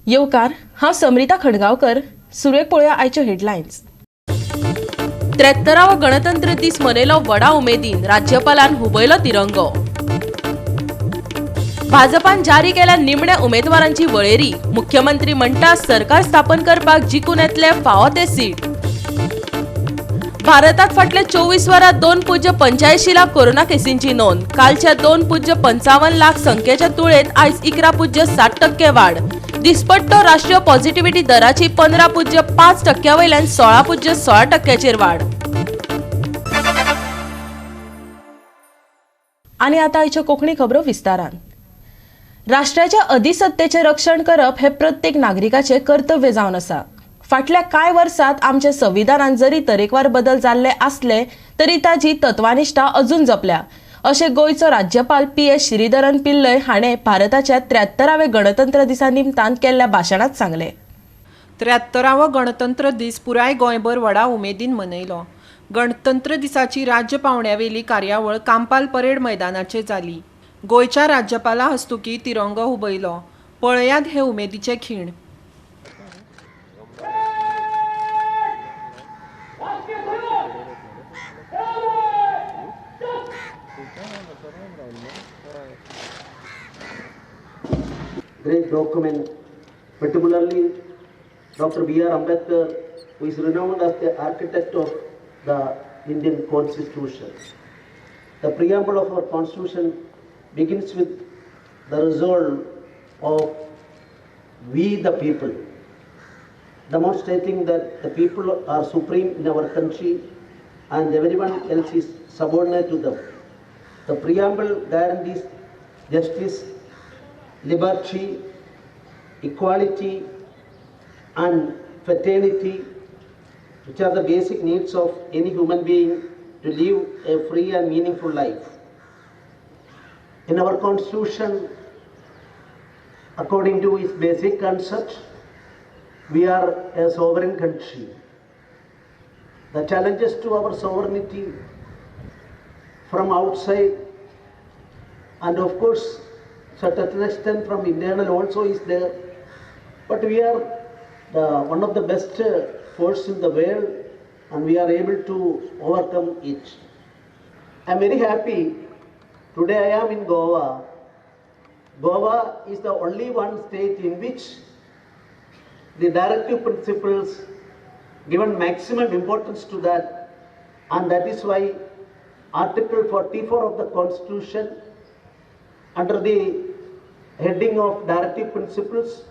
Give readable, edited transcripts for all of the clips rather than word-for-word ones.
येवकार, हांव समरिता खणगांवकर. सुरवेक पळोवया आयच्यो हेडलायन्स. 73वो गणतंत्र दीस मनयलो व्हडा उमेदीन, राज्यपालान हुबयलो तिरंगो. भाजपान जारी केल्या निमण्या उमेदवारांची वळेरी, मुख्यमंत्री म्हणटा सरकार स्थापन करपाक जिखून येतले फावो ते सीट. भारतात फाटल्या 24 वरां 2.85 लाख कोरोना केसींची नोंद. कालच्या 2.55 लाख संख्येच्या तुळेत आयज 11.7% वाड. दिसपट्टो राष्ट्रीय पॉझिटिव्हिटी दराची 15.5% वयल्यान 16.16% वाड. आनी आतां आयच्यो कोंकणी खबरो विस्तारान. राष्ट्राच्या अधिसत्तेचें रक्षण करप हें प्रत्येक नागरिकाचें कर्तव्य जावन आसा. फाटल्या कांय वर्सांत आमच्या संविधानान जरी तरेकवार बदल जाल्ले आसले तरी ताजी तत्वानिश्ठा अजून जपल्या, अशें गोंयचो राज्यपाल पी.एस. श्रीधरन पिल्लय हाणें भारताच्या 73व्या गणतंत्र दिसा निमतान केल्ल्या भाशणांत सांगलें. 73वो गणतंत्र दीस पुराय गोंयभर व्हडा उमेदीन मनयलो. गणतंत्र दिसाची राज्य पावंड्यावेली कार्यावळ कांपाल परेड मैदानाचेर जाली. गोंयच्या राज्यपाला हस्तुकी तिरंगो हुबयलो. पळयात हे उमेदीचे खीण. Great document, particularly Dr. B.R. Ambedkar, who is renowned as the architect of the Indian Constitution. The preamble of our Constitution begins with the resolve of we the people, demonstrating that the people are supreme in our country and everyone else is subordinate to them. The preamble guarantees justice, liberty, equality and fraternity, which are the basic needs of any human being to live a free and meaningful life. In our Constitution, according to its basic concept, we are a sovereign country. The challenges to our sovereignty from outside and of course to a certain extent from internal also is there, but we are one of the best force in the world and we are able to overcome it. I am very happy. Today I am in Goa. Goa is the only one state in which the directive principles given maximum importance to that, and that is why Article 44 of the Constitution under the heading of directive principles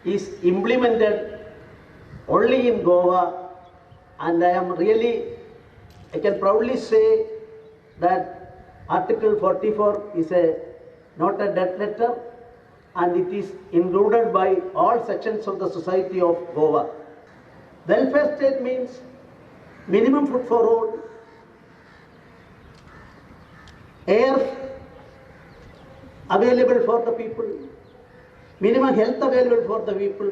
is implemented only in Goa, and I can proudly say that Article 44 is not a dead letter, and it is included by all sections of the society of Goa. Welfare state means minimum food for all, air available for the people, minimum health available for the people,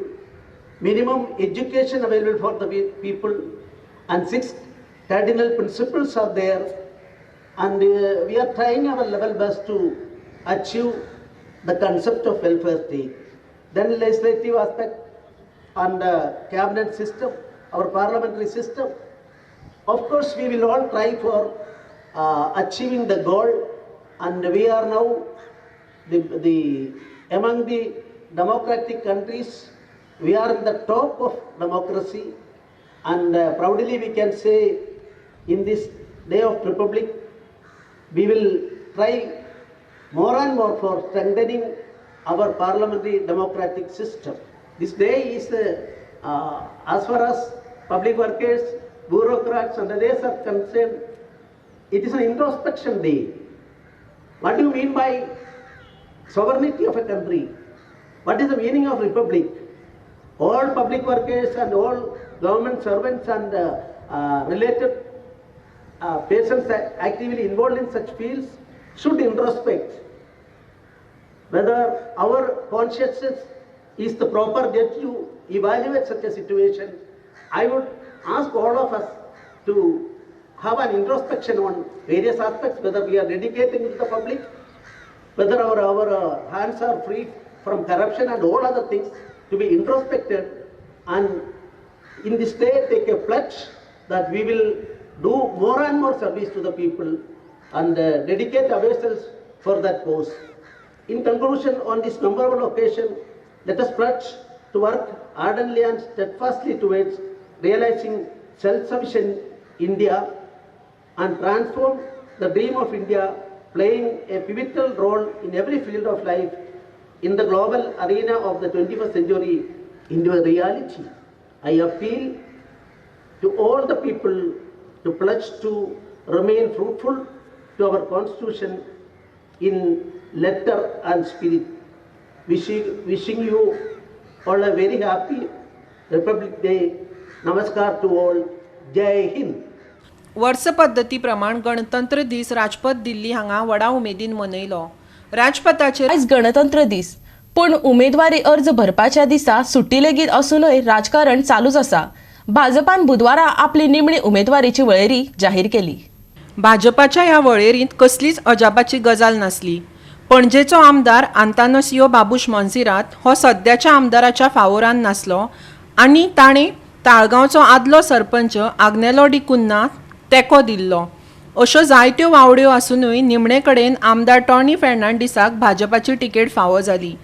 minimum education available for the people, and 6 cardinal principles are there, and we are trying our level best to achieve the concept of welfare state. Then legislative aspect and cabinet system, our parliamentary system. Of course, we will all try for achieving the goal, and we are now the among the democratic countries, we are in the top of democracy, and proudly we can say in this day of Republic, we will try more and more for strengthening our parliamentary democratic system. This day is, as far as public workers, bureaucrats and others are concerned, it is an introspection day. What do you mean by sovereignty of a country? What is the meaning of republic? All public workers and all government servants and related persons actively involved in such fields should introspect whether our consciousness is the proper judge to evaluate such a situation. I would ask all of us to have an introspection on various aspects, whether we are dedicating to the public, whether our hands are free from corruption and all other things. to be introspected and in this day take a pledge that we will do more and more service to the people and dedicate ourselves for that cause. In conclusion, on this memorable occasion, let us pledge to work ardently and steadfastly towards realizing self-sufficient India and transform the dream of India, playing a pivotal role in every field of life in the global arena of the 21st century into a reality. I appeal to all the people to pledge to remain fruitful to our Constitution in letter and spirit. Wishing you all a very happy Republic Day. Namaskar to all. Jai Hind. वर्स पद्दती प्रमाण गणतंत्र दीस राजपथ दिल्ली हांगा व्हडा उमेदीन मनयलो. राजपथाचेर आयज गणतंत्र दीस, पूण उमेदवारी अर्ज भरपाच्या दिसा सुटी लेगीत असूनय राजकारण चालूच आसा. भाजपान बुधवारा आपली निमणी उमेदवारीची वळेरी जाहीर केली. भाजपाच्या ह्या वळेरींत कसलीच अजापाची गजाल नासली. पणजेचो आमदार आंतानसियो बाबूश मोन्सेरात हो सद्याच्या आमदाराच्या फावोरान नासलो आनी ताणें ताळगांवचो आदलो सरपंच आग्नेलो डी कुन्ना तेंको दिल्लो. अश्यो जायत्यो वावड्यो आसुनूय निमणे कडेन आमदार टॉनी फेर्नांडीसाक भाजपाची तिकेट फावो जाली.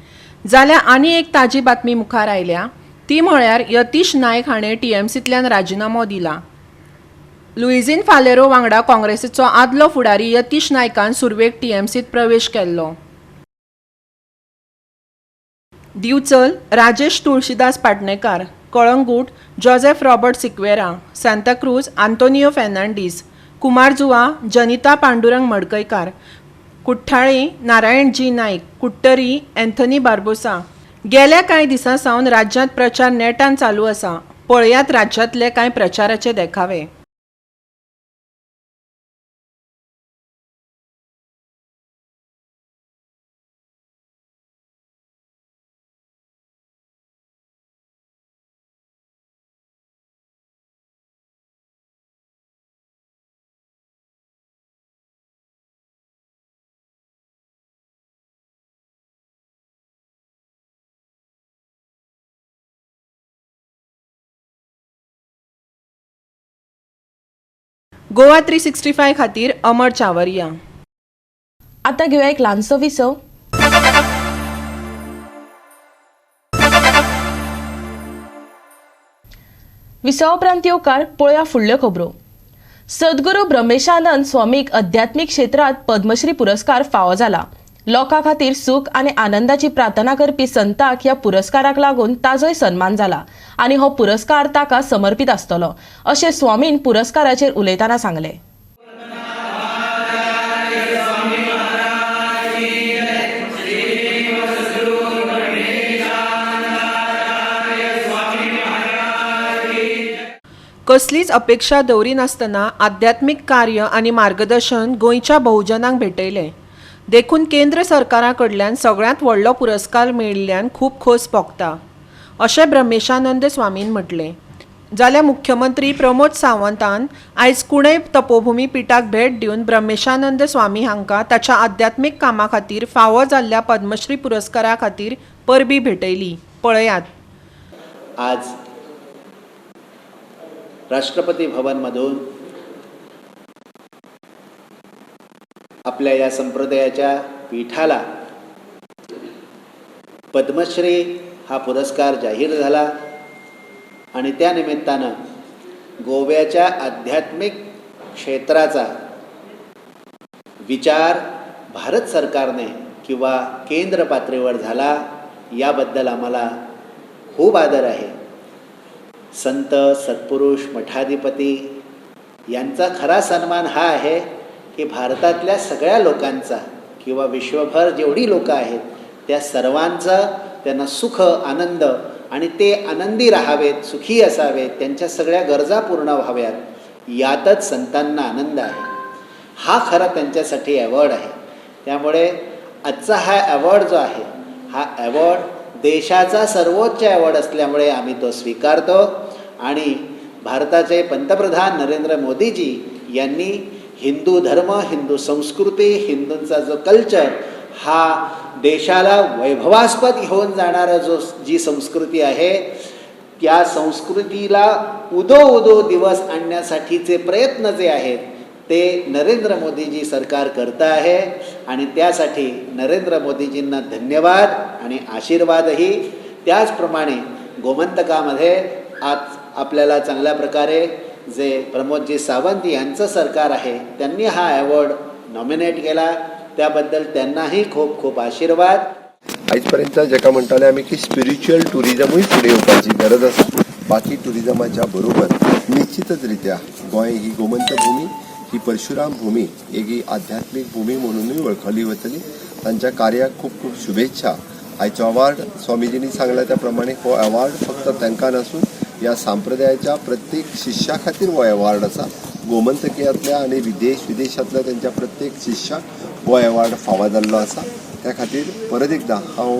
जाल्यार आनी एक ताजी बातमी मुखार आयल्या, ती म्हळ्यार यतीश नायक हाणें टीएमसींतल्यान राजिनामो दिला. लुईझीन फालेरो वांगडा काँग्रेसीचो आदलो फुडारी यतीश नायकान सुरवेक टीएमसींत प्रवेश केल्लो. Divchal Rajesh Tulsidas Patnekar, Calangute Joseph Robert Sequeira, Santacruz Antonio Fernandes, Cumbarjua Janita Pandurang Madkaikar, Cortalim Narayan G Naik, Curtorim Anthony Barbosa. गेल्या कांय दिसां सावन राज्यांत प्रचार नेटान चालू आसा. पळयात राज्यांतले कांय प्रचाराचे देखावे. गोवा 365 खातीर अमर चावरिया. आता घेऊया एक ल्हानसो विसव. विसवा उपरांत येवकार पळया फुडल्यो खबरो. सद्गुरू ब्रह्मेशानंद स्वामीक अध्यात्मीक क्षेत्रांत पद्मश्री पुरस्कार फावो जाला. लोकां खातीर सुख आनी आनंदाची प्रार्थना करपी संताक ह्या पुरस्काराक लागून ताजोय सन्मान जाला आनी हो पुरस्कार ताका समर्पित आसतलो अशें स्वामीन पुरस्काराचेर उलयतना सांगलें. कसलीच अपेक्षा दवरिनासतना आध्यात्मीक कार्य आनी मार्गदर्शन गोंयच्या बहुजनांक भेटयलें. देखून केंद्र सरकारा कडल्यान सगळ्यांत व्हडलो पुरस्कार मेळिल्ल्यान खूब खोस भोगता अशें ब्रह्मेशानंद स्वामीन म्हटलें. जाल्यार मुख्यमंत्री प्रमोद सावंतान आयज कुणय तपोभूमी पिठाक भेट दिवन ब्रह्मेशानंद स्वामी हांकां ताच्या आध्यात्मीक कामा खातीर फावो जाल्ल्या पद्मश्री पुरस्कारा खातीर परबी भेटयली. पळयात. आज राष्ट्रपती भवनमधून आपल्या या संप्रदायाच्या पीठाला पद्मश्री हा पुरस्कार जाहीर झाला आणि त्या निमित्तानं गोव्याच्या आध्यात्मिक क्षेत्राचा विचार भारत सरकारने किंवा केंद्र पातळीवर झाला याबद्दल आम्हाला खूप आदर आहे. संत सत्पुरुष मठाधिपती यांचा खरा सन्मान हा आहे की भारतातल्या सगळ्या लोकांचा किंवा विश्वभर जेवढी लोकं आहेत त्या सर्वांचा त्यांना सुख आनंद आणि ते आनंदी राहावेत, सुखी असावेत, त्यांच्या सगळ्या गरजा पूर्ण व्हाव्यात यातच संतांना आनंद आहे. हा खरा त्यांच्यासाठी अवॉर्ड आहे. त्यामुळे आजचा हा अवॉर्ड जो आहे हा अवॉर्ड देशाचा सर्वोच्च अवॉर्ड असल्यामुळे आम्ही तो स्वीकारतो आणि भारताचे पंतप्रधान नरेंद्र मोदीजी यांनी हिंदू धर्म, हिंदू संस्कृती, हिंदूंचा जो कल्चर हा देशाला वैभवास्पद घेऊन जाणारा जो जी संस्कृती आहे त्या संस्कृतीला उदो उदो दिवस आणण्यासाठीचे प्रयत्न जे आहेत ते नरेंद्र मोदीजी सरकार करत आहे आणि त्यासाठी नरेंद्र मोदीजींना धन्यवाद आणि आशीर्वादही। त्याचप्रमाणे गोमंतकामध्ये आज आपल्याला चांगल्या प्रकारे जे प्रमोदजी सावंत यांचं सरकार आहे त्यांनी हा अवॉर्ड नॉमिनेट केला, त्याबद्दल त्यांनाही खूप खूप आशीर्वाद। आयजपर्यंत जेका म्हणटाले आमी की स्पिरिच्युअल टुरिजमूय फुडें येवपाची गरज आसा। बाकी टुरिजमाच्या बरोबर निश्चितच रित्या गोंय ही गोमंत भूमी, ही परशुराम भूमी, एक ही आध्यात्मिक भूमी म्हणूनय वळखली वतली। तांच्या कार्याक खूब खूब शुभेच्छा। आयचो अवॉर्ड स्वामीजींनी सांगला त्या प्रमाणे हो अवॉर्ड फक्त तांकां नासून ह्या संप्रदायाच्या प्रत्येक शिष्या खातीर हो अवॉर्ड आसा। गोमंतकीयांतल्या आनी विदेश विदेशांतल्या तांच्या प्रत्येक शिष्याक हो अवॉर्ड फावो जाल्लो आसा। त्या खातीर परत एकदां हांव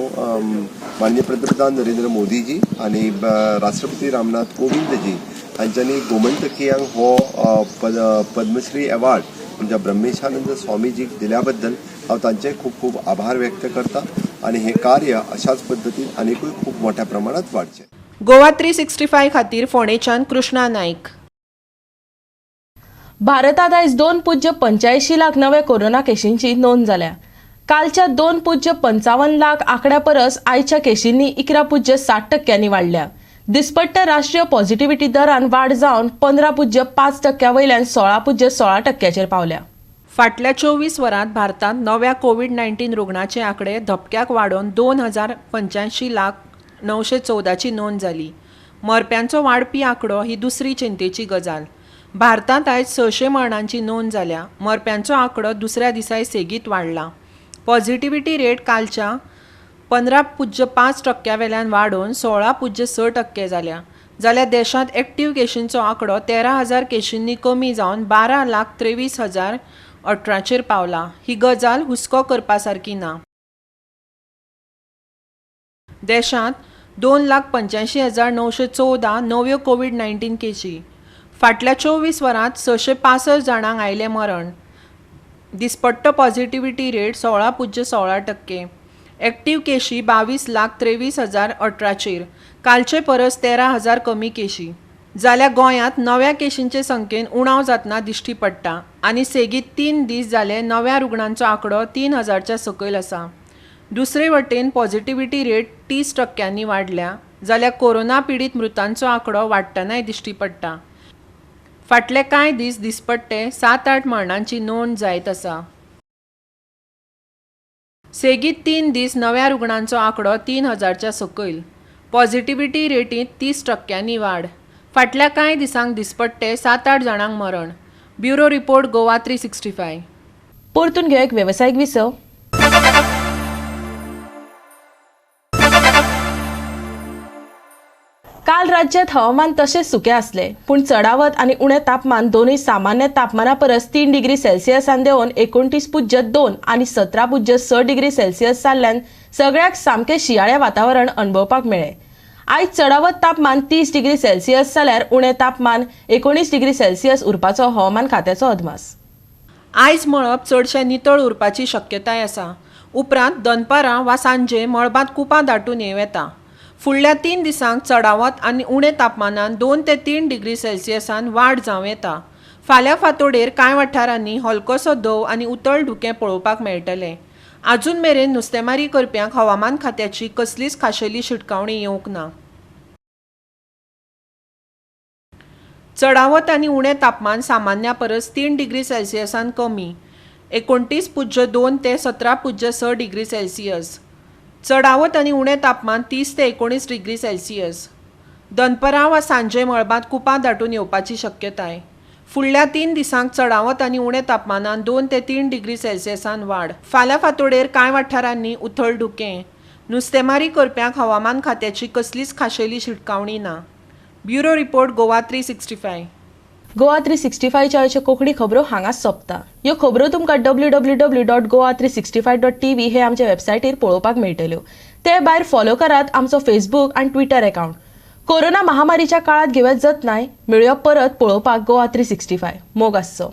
माननीय पंतप्रधान नरेंद्र मोदीजी आनी राष्ट्रपती रामनाथ कोविंदजी हांच्यांनी गोमंतकीयांक हो पद्मश्री अवॉर्ड आमच्या ब्रह्मेशानंद स्वामीजीक दिल्या बद्दल हांव तांचे खूब खूब आभार व्यक्त करता आनी हें कार्य अशाच पद्दतीन आनीकूय खूब मोठ्या प्रमाणात वाडचें। गोवा 365 खातीर फोंडेच्यान कृष्णा नाईक। भारतात आयज 2.85 लाख नवे कोरोना केशींची नोंद जाल्या। कालच्या 2.55 लाख आंकड्या परस आयच्या केशींनी 11.60% वाडल्या। दिसपट्ट्या राष्ट्रीय पॉझिटिव्हिटी दरान वाड जावन 15.5% वयल्यान 16.16% पावल्या। फाटल्या 24 वरांत भारतांत नव्या कोवीड-19 रुग्णाचे आंकडे धपक्याक वाडोवन 2,085,00,914 नोंद जाली। मरप्यांचो वाडपी आंकडो ही दुसरी चिंतेची गजाल। भारतांत आयज 600 मरणांची नोंद जाल्या। मरप्यांचो आंकडो दुसऱ्या दिसाय सेगीत वाडला। पॉझिटिव्हिटी रेट कालच्या 15.5% वेल्यान वाडोवन 16.6% जाल्या। जाल्यार देशांत एक्टिव्ह केशींचो आंकडो 13,000 केशींनी कमी जावन 12,23,018 पावला। ही गजाल हुस्को करपा सारकी ना। देशांत 2,85,914 नव्यो कोवीड-19 केशी। फाटल्या 24 वरांत 665 जाणांक आयलें मरण। दिसपट्टो पॉझिटिव्हिटी रेट 16.16%। एक्टिव्ह केशी 22,23,018, कालचे परस 13,000 कमी केशी। जाल्यार गोंयांत नव्या केशींचे संख्येन उणाव जातना दिश्टी पडटा आनी सेगीत 3 दीस जाले नव्या रुग्णांचो आंकडो 3,000च्या सकयल आसा। दुसरे वटेन पॉझिटिव्हिटी रेट 30% वाडल्या, जाल्यार कोरोना पिडीत मृतांचो आंकडो वाडटनाय दिश्टी पडटा। फाटले कांय दीस दिसपट्टे 7-8 मरणांची नोंद जायत आसा। सेगीत 3 दीस नव्या रुग्णांचो आंकडो 3,000च्या सकयल। पॉझिटिव्हिटी रेटींत 30% वाड। फाटल्या कांय दिसांक दिसपट्टे 7-8 जाणांक मरण। Bureau report, Goa 365। परतून घेवया एक वेवसायीक विसव। काल राज्यात हवामान तशेंच सुकें आसलें, पूण चडावत आनी उणें तापमान दोनूय सामान्य तापमाना परस 3 डिग्री सेल्सियसान देंवोवन 29.2 आनी 17.6 डिग्री सेल्सियस जाल्ल्यान सगळ्याक सामकें शिंयाळें वातावरण अणभवपाक मेळ्ळें। आयज चडावत तापमान 30 डिग्री सेल्सियस जाल्यार उणें तापमान 19 डिग्री सेल्सियस उरपाचो हवामान खात्याचो अदमास। आयज मळब चडशें नितळ उरपाची शक्यताय आसा। उपरांत दनपारां वा सांजे मळबांत कुपां दाटून येवं येता। फुडल्या 3 दिसांक चडावत आनी उणें तापमानान 2 ते 3 डिग्री सेल्सियसान वाड जावं येता। फाल्यां फांतोडेर कांय वाठारांनी हलकोसो धोव आनी उतळ धुकें पळोवपाक मेळटलें। आजून मेरेन नुस्तेमारी करप्यांक हवामान खात्याची कसलीच खाशेली शिटकावणी येवंक ना। चडावत आनी उणें तापमान सामान्या परस 3 डिग्री सेल्सियसान कमी 29.2 ते 17.6 डिग्री सेल्सियस। चडावत आनी उणें तापमान 30 ते 19 डिग्री सेल्सियस। दनपरां वा सांजे मळबांत कुपां दाटून येवपाची शक्यताय। फुडल्या 3 दिसांक चडावत आनी उणें तापमानान 2 ते 3 डिग्री सेल्सियसान वाड। फाल्यां फांतोडेर कांय वाठारांनी उथळ धुकें। नुस्तेमारी करप्यांक हवामान खात्याची कसलीच खाशेली शिटकावणी ना। Bureau report, Goa 365। Goa 365च्या आयच्यो कोंकणी खबरो हांगाच सोंपता। ह्यो खबरो तुमकां www.goa365.tv हे आमच्या वेबसायटीर पळोवपाक मेळटल्यो। ते भायर फॉलो करात आमचो फेसबूक आनी ट्विटर अकावंट। कोरोना महामारीच्या काळात घेवया जतनाय। मेळुया परत पळोवपाक गोवा 365। मोग आसचो।